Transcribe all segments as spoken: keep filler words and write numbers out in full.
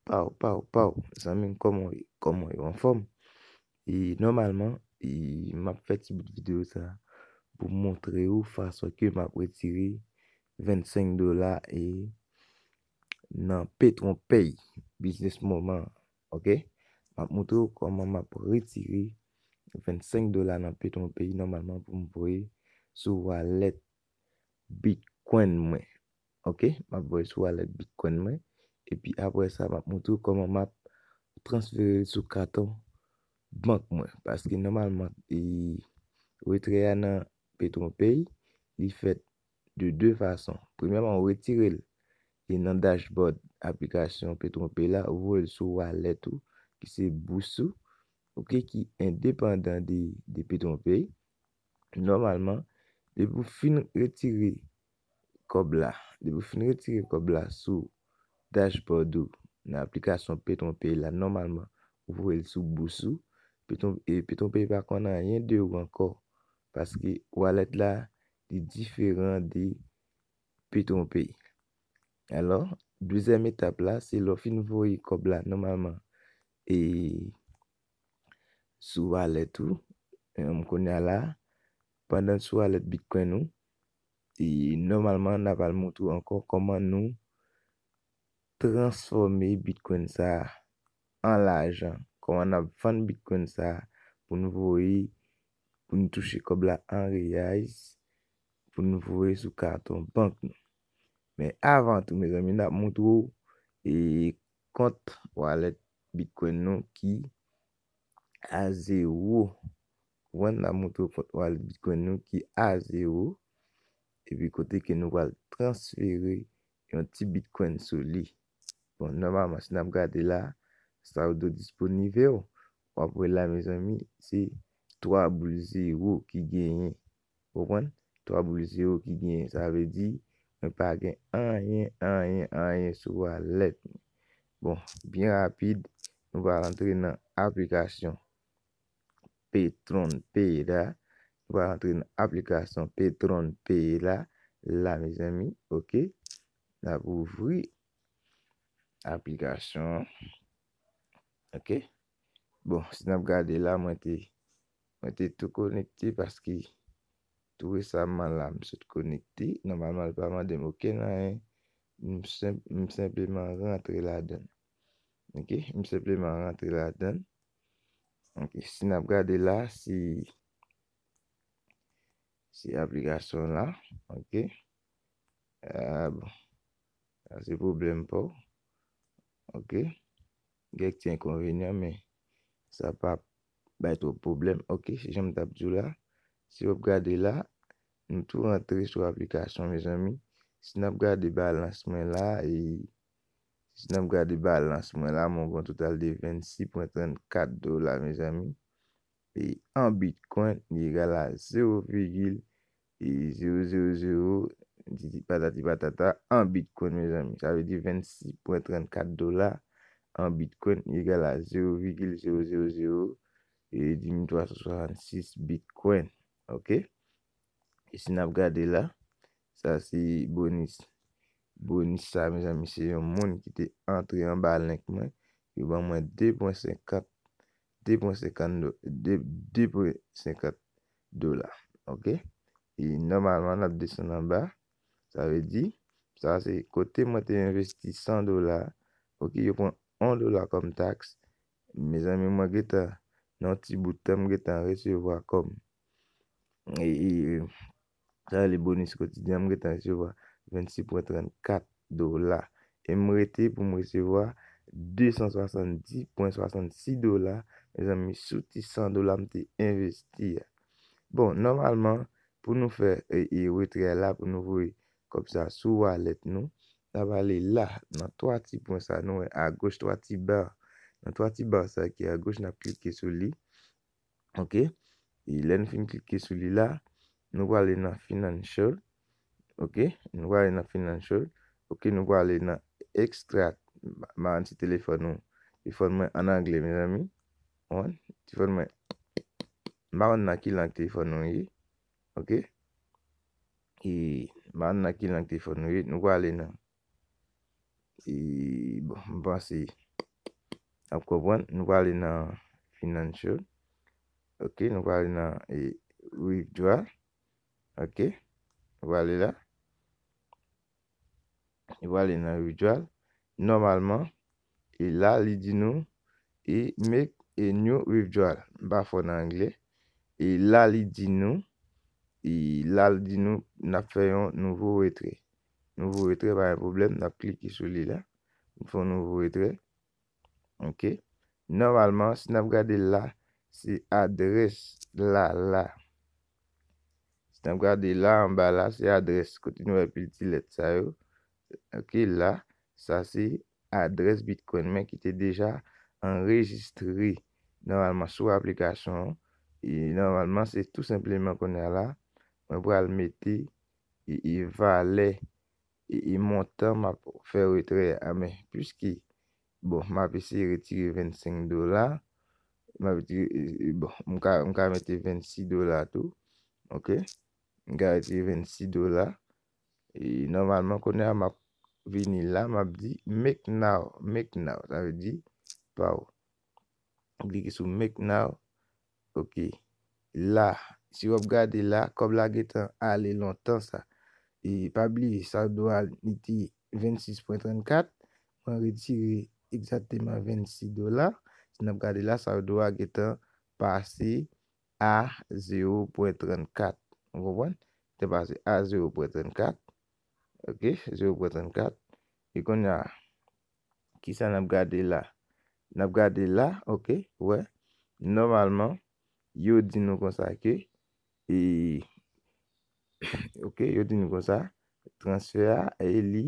Paw, paw, paw. Zanmi m, kòman w ye? Kòman w ye? W anfòm? E nòmalman, e m ap fè ti bout videyo sa pou montre w fason ke m ap retire vennsenk dola e nan Petronpay, biznis moman an, oke? M ap montre w kòman m ap retire vennsenk dola nan Petronpay nòmalman pou m voye sou walèt Bitcoin mwen. Oke, m ap voye sou walèt Bitcoin mwen. Epi apre sa, m ap montre w kòman m ap transfere l sou katon bank mwen. Paske nòmalman, e, retrè a nan Petronpay, li fèt de de fason. Premyèman, ou retire l e nan dashboard aplikasyon Petronpay la, ou voye l sou walèt ou, ki se bous ou, oke, ki endepandan de, de Petronpay. Nòmalman, depi w fin retire kòb la, depi w fin retire kòb la sou dashboard ou nan aplikasyon Petronpay la, nòmalman, ou voye l sou bous ou. Petron, e Petronpay pa konn anyen de ou ankò, paske walèt la, li diferan de Petronpay. Alò, dezyèm etap la, se lè w fin voye kòb la nòmalman e sou walèt ou, em, kounye a la, pandan l sou walèt Bitcoin ou, e nòmalman, n ap al montre w ankò kòman nou transfòme Bitcoin sa a an lajan. Kòman n ap vann Bitcoin sa a pou n voye, pou n touche kòb la an reyais, pou n voye sou katon bank nou. Men avan tou, mezanmi, n ap montre w e kont walèt Bitcoin nou ki a zewo. Konprann? N ap montre w kont walèt Bitcoin nou ki a zewo. Epi kote ke nou pral transfere yon ti Bitcoin sou li. Bon, nòmalman, si n ap gade la, saldo disponible, w ap wè la, mezanmi, se twa boul zewo ki genyen. Konprann? Twa boul zewo ki genyen. Sa vle di, mwen pa gen anyen, anyen, anyen sou walèt mwen. Bon, byen rapid, nou va rantre nan aplikasyon Petron Pay la. Nou va rantre nan aplikasyon Petron Pay la. La, mezanmi, oke. N ap ouvri aplikasyon an. Oke. Bon, si n ap gade la, mwen te, mwen te tou konekte paske tou resaman la, m sot konekte. Nòmalman, li pa mande m okenn anyen. M senp-, m senpleman rantre ladan l. Oke, m senpleman rantre ladan l. Oke, si n ap gade la, si, si aplikasyon la, oke. Ah, bon. Sa se pwoblèm pa w. Oke. Gen ti enkonvenyan, men sa p ap bay twòp pwoblèm. Oke, se jan m t ap di w la. Si w ap gade la, nou tou rantre sou aplikasyon, mezanmi. Si n ap gade balans mwen la, e si n ap gade balans mwen la, mwen gen yon total de vennsis pwen trannkat dola, mezanmi. E an Bitcoin, li egal a zewo vigil zewo zewo zewo, titi patati patata, an Bitcoin, mezanmi. Sa vle di vennsis pwen trannkat dola an Bitcoin egal a zewo vigil zewo zewo zewo e dis mil twa san swasannsis Bitcoin. Oke? E si n ap gade la, sa se bonis. Bonis sa, mezanmi, se yon moun ki te antre anba link mwen. Yo ban mwen de pwen senkant, de pwen senkant do-, de, de pwen senkant dola. Oke? E nòmalman, n ap desann anba. Sa vle di, sa se kote mwen te envesti san dola. Oke, yo pran yon dola kòm taks. Mezanmi, mwen gentan, nan yon ti bout tan, m gentan resevwa kòm. E, e, e, sa rele bonis kotidyen, m gentan resevwa vennsis pwen trannkat dola. E m rete pou m resevwa de san swasanndis pwen swasannsis dola, mezanmi, sou ti san dola m te envesti a. Bon, nòmalman, pou nou fè, e, e, retrè la, pou nou voye kòb sa sou walèt nou, n ap ale la, nan twa ti pwen sa, nou wè agoch, twa ti ba. Nan twa ti ba sa ki agoch, n ap klike sou li. Oke? E lè n fin klike sou li la, nou prale nan financial. Oke? Nou prale nan financial. Oke, nou prale nan extract. M pa konn si telefòn ou, telefòn mwen an anglè, mezanmi. Konprann? Telefòn mwen, m pa konn nan ki lang telefòn ou ye. Oke? E m pa konn nan ki lang telefòn ou ye. Nou prale nan, e, bon, m panse N ap konprann, nou prale nan financial. Ok, nou prale nan e, withdrawal. Ok, nou prale la. Nou prale nan withdrawal. Nòmalman, e la li di nou e make a new withdrawal. M pa fò nan anglè. E la li di nou, e la li di nou n ap fè yon nouvo retrè. Nouvo retrè, pa gen pwoblèm, n ap klike sou li la. Nou fè yon nouvo retrè. Ok. Nòmalman, si n ap gade la, se adrès la, la. Si n ap gade la, anba la, se adrès kote nou wè pil ti lèt sa yo. Ok, la, sa se adrès Bitcoin mwen ki te deja anrejistre nòmalman sou aplikasyon an. E nòmalman, se tou senpleman kounye a la, mwen pral mete e, e valè e, e montan m ap fè retrè a. Men, piske, bon, m ap eseye retire vennsenk dola, m ap retire, e, e, bon, m ka, m ka mete vennsis dola tou, ok? M ka retire vennsis dola. E nòmalman, kounye a, m ap vini la, m ap di make now, make now, sa vle di pa w. Klike sou make now. Ok. La, si w ap gade la, kòb la gentan ale lontan sa. E pa bliye, Salvador li te vennsis pwen trannkat. Mwen retire egzakteman vennsis dola. Si n ap gade la, Salvador gentan pase a zewo pwen trannkat. Ou konprann? Te pase a zewo pwen trannkat. Ok, zewo pwen trannkat. E kounye a, kisa n ap gade la? N ap gade la, ok, wè. Nòmalman, yo di nou konsa ke, e, ok, yo di nou konsa, transfè a, e li,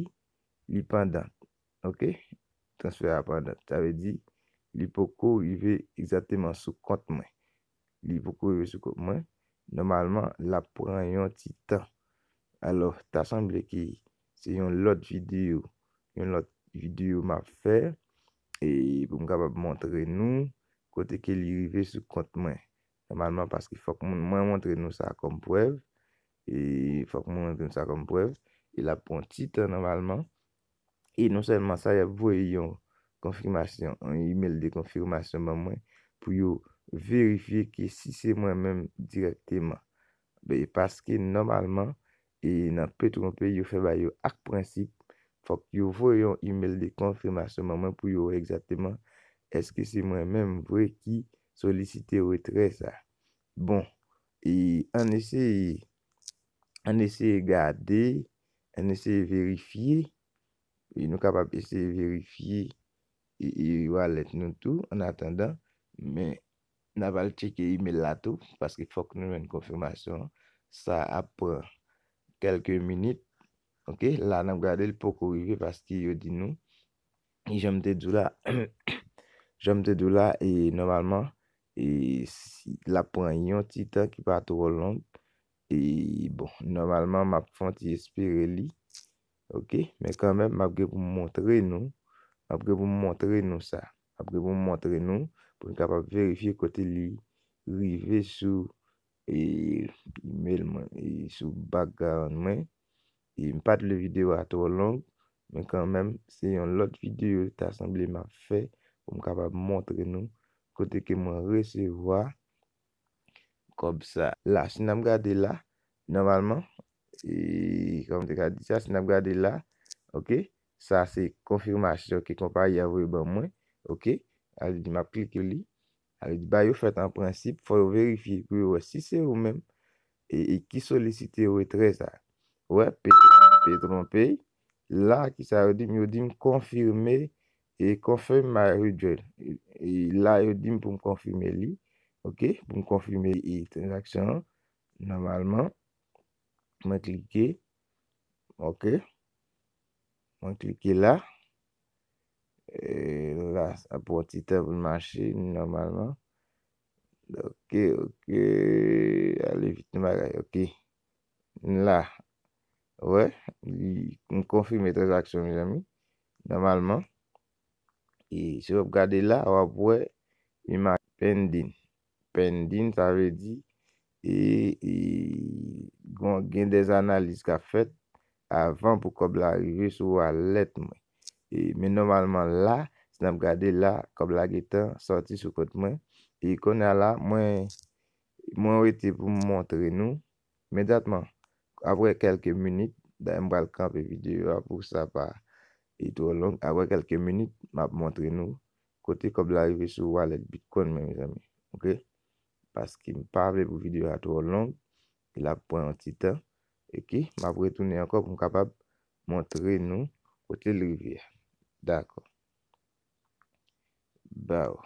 li pandan, ok? Transfè a pandan. Sa vle di, li poko rive egzakteman sou kont mwen. Li poko rive sou kont mwen. Nòmalman, l ap pran yon ti tan. Alò, ta sanble ke se yon lòt videyo, yon lòt videyo m ap fè, e pou m kapab montre nou kote ke li rive sou kont mwen. Nòmalman, paske fòk moun, mwen montre nou sa kòm prèv, e fòk mwen montre nou sa kòm prèv, e l ap pran ti tan nòmalman. E non sèlman sa, y ap voye yon konfimasyon, yon email de konfimasyon ban mwen pou yo verifye ke si se mwen menm dirèkteman. Ben, paske nòmalman, e nan Petron Pay, yo fè bagay yo ak prensip. Fòk yo voye yon email de konfimasyon ban mwen pou yo wè egzakteman èske se mwen menm vre ki solisite retrè sa. Bon, e ann eseye, ann eseye gade, ann eseye verifye. E nou kapab eseye verifye e, e wallet nou tou, an atandan. Men, n ap al tcheke email la tou, paske fòk nou jwenn konfimasyon. Sa ap pran kèlke minit. Ok, la n ap gade, l poko rive paske yo di nou, e jan m te di w la, jan m te di w la, e nòmalman, e si, l ap pran yon ti tan ki pa twò long. E bon, nòmalman, m ap fè yon ti espere li. Ok, men kanmenm, m ap gen pou m montre nou. M ap gen pou m montre nou sa. M ap gen pou m montre nou, pou n kapab verifye kote li rive sou, e, email mwen, e, sou background mwen. E m pa t vle videyo a twò long, men kanmenm, se yon lòt videyo ta sanble m ap fè pou m kapab montre nou kote ke mwen resevwa kòb sa. La, si n ap gade la, nòmalman, e, kòm te ka di sa, si n ap gade la, ok, sa se konfimasyon ke konpayi a voye ban mwen, ok, sa vle di m ap klike li, sa vle di bagay yo fèt an prensip, fò yo verifye pou yo wè si se ou menm, e, e ki solisite retrè sa. Wè, Pe-, Petron Pay, la, kisa yo di m? Yo di m konfime, e confirm my withdrawal. E, e la, yo di m pou m konfime li, ok, pou m konfime e tranzaksyon an. Nòmalman, mwen klike, ok, mwen klike la. E la, sa pran ti tan pou l mache, nòmalman. Ok, ok, ale vit nan bagay, ok. La, wè, li, m konfime tranzaksyon, mezanmi. Nòmalman, e si w ap gade la, w ap wè, li make pending. Pending, sa vle di, e, e, gon, gen de analiz k ap fèt avan pou kòb la rive sou wallet mwen. E, men nòmalman la, n ap gade la, kòb la gentan sòti sou kont mwen. E kounye a la, mwen, mwen rete pou m montre nou imedyatman. Apre kèlke minit, dayè m pral kanpe videyo a pou sa pa e twò long. Apre kèlke minit, m ap montre nou kote kòb la rive sou wallet Bitcoin mwen, mezanmi. Oke? Paske m pa vle pou videyo a twò long, e l ap pran yon ti tan. Oke? M ap retounen ankò pou m kapab montre nou kote l rive a. Dakò. Baw.